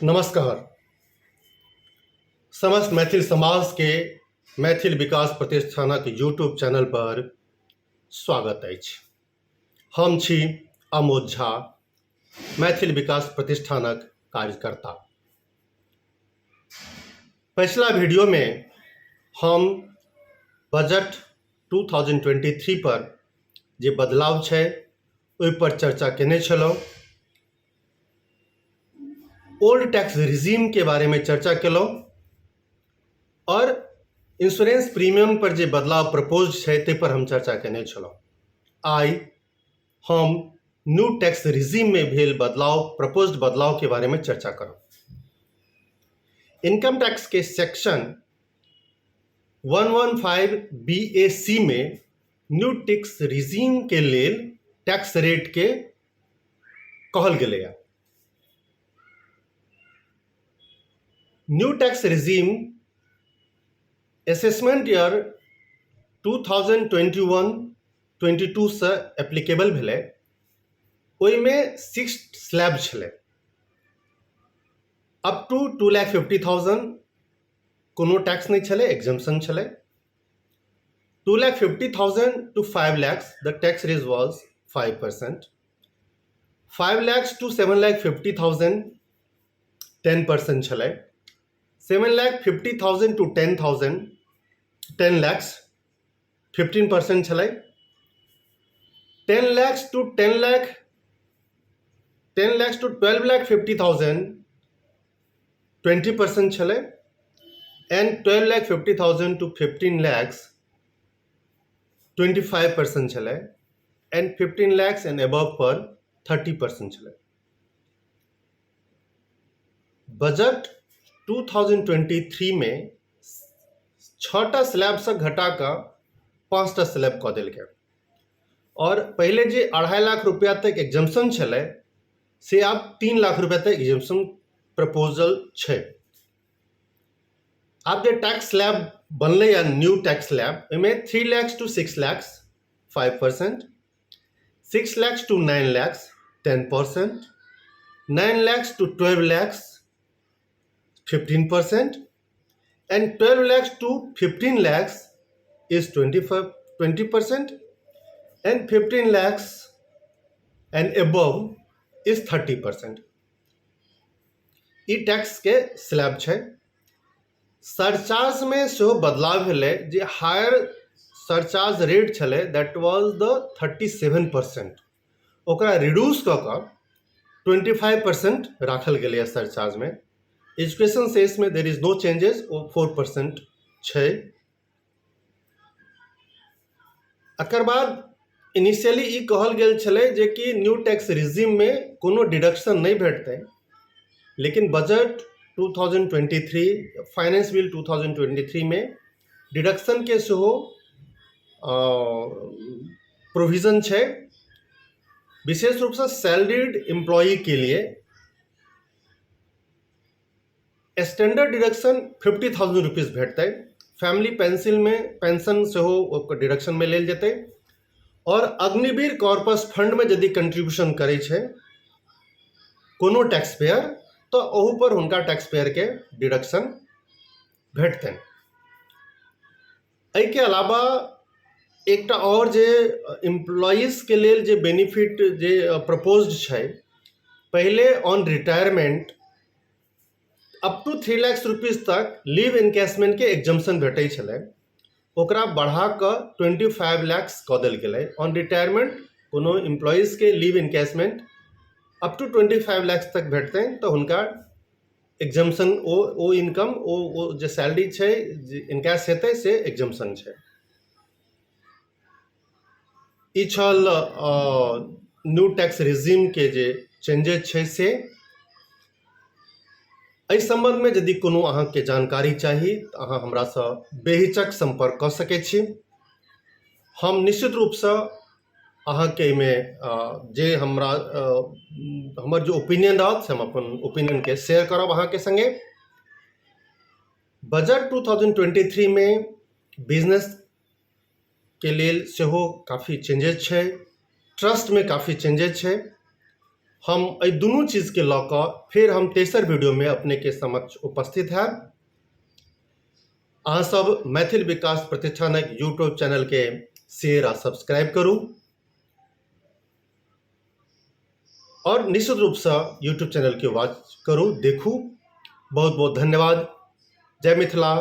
नमस्कार। समस्त मैथिल समाजके मैथिल विकास प्रतिष्ठानक यूट्यूब चैनल पर स्वागत अछि। हम छी आमोद झा, मैथिल विकास प्रतिष्ठानक कार्यकर्ता। पछिला वीडियोमे हम बजट 2023 पर जे बदलाव छै ओहि पर चर्चा केने छलहुँ। ओल्ड टैक्स रिजीम के बारे में चर्चा केलहुँ और इंश्योरेंस प्रीमियम पर जे बदलाव प्रपोज छै ताहि पर हम चर्चा केने छलहुँ। आइ हम न्यू टैक्स रिजीम में भेल बदलाव, प्रपोज्ड बदलाव के बारे में चर्चा करब। इनकम टैक्स के सेक्शन 115 BAC में न्यू टैक्स रिजीम के लेल टैक्स रेट के कहल गेलैए। New tax regime assessment year 2021-22 से एप्लीकेबल भेलै। ओहिमे सिक्स स्लैब छलै। अप टू 2,50,000 कोनो टैक्स नहि छलै, एग्जम्पशन छलै। 2,50,000 to 5 lakhs the tax rate was 5%। 5 lakhs to 7,50,000 10% छलै। 7,50,000 टू 10 lakhs 15% छलै। 10 lakhs to 10 lakh 10 lakhs to 12,50,000 20% छलै एंड 12,50,000 टू 15 lakhs 25% छलै एंड 15 लैक्स एंड एबव पर 30% छलै। बजट 2023 मे छओटा स्लैबसँ घटा कऽ पाँचटा स्लैब कऽ देल गेल और पहिले जे 2.5 लाख रुपया तक एग्जम्पशन छलै से आब 3 लाख रुपया तक एग्जम्पशन प्रपोजल छै। आब जे टैक्स स्लैब बनलैए, न्यू टैक्स स्लैब, ओहिमे 3 lakhs to 6 lakhs 5%, 6 lakhs to 9 lakhs 10%, 9 lakhs to 12 lakhs 15%, and 12 lakhs to 15 lakhs is 25 20% and 15 lakhs and above is 30%। ई टैक्सके स्लैब छै। सरचार्जमे सेहो बदलाव भेलै। जे हायर सरचार्ज रेट छलै, that was the 37%, ओकरा रिड्यूस कऽ कऽ 25% राखल गेलैए सरचार्जमे। एजुकेशन सेसमे there is no changes, ओ 4% छै। एकर बाद इनिशियली ई कहल गेल छलै जेकि न्यू टैक्स रिजीममे कोनो डिडक्शन नहि भेटतै, लेकिन बजट 2023, फाइनेंस बिल 2023 मे डिडक्शनके सेहो प्रोविजन छै। विशेष रूपसँ सैलरीड एम्प्लॉयीके लिए स्टैंडर्ड डिडक्शन 50,000 रुपीज़ भेटतै। फैमिली पेंसिलमे पेंशन सेहो ओकर डिडक्शनमे लेल जेतै आओर अग्निवीर कॉर्पस फंडमे यदि कंट्रीब्यूशन करै छै कोनो टैक्स पेयर, तऽ ओहूपर हुनका टैक्स पेयरके डिडक्शन भेटतनि। एहिके अलावा एकटा आओर जे एम्प्लॉइजके लेल जे बेनिफिट जे प्रपोज्ड छै, पहिले on retirement up to 3 lakhs rupees तक लीव इनकैशमेंटके एग्जम्पशन भेटै छलै, ओकरा बढ़ा कऽ 25 लैक्स कऽ देल गेलै। ऑन रिटायरमेंट कोनो एम्प्लॉइजके leave encashment up to 25 lakhs तक भेटतनि, तऽ हुनका एग्जम्पशन ओ ओ इनकम ओ ओ जे सैलरी छै, जे इनकैश हेतै, से एग्जम्पशन छै। ई छल न्यू टैक्स रिजीमके जे चेंजेज छै से। एहि सम्बन्धमे यदि कोनो अहाँके जानकारी चाही तऽ अहाँ हमरासँ बेहिचक सम्पर्क कऽ सकै छी। हम निश्चित रूपसँ अहाँके एहिमे जे हमरा हमर जे ओपिनियन रहत, से हम अपन ओपिनियनके शेयर करब अहाँके सङ्गे। बजट 2023मे बिजनेसके लेल सेहो काफी चेंजेज छै, ट्रस्टमे काफी चेंजेज छै। हम एहि दुनू चीजके लऽ कऽ फेर हम तेसर वीडियोमे अपनेके समक्ष उपस्थित हैब। अहाँ सब मैथिल विकास प्रतिष्ठानक यूट्यूब चैनलके शेयर आ सब्सक्राइब करू और निश्चित रूपसँ यूट्यूब चैनलके वॉच करू, देखू। बहुत बहुत धन्यवाद। जय मिथिला,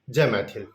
जय मैथिल।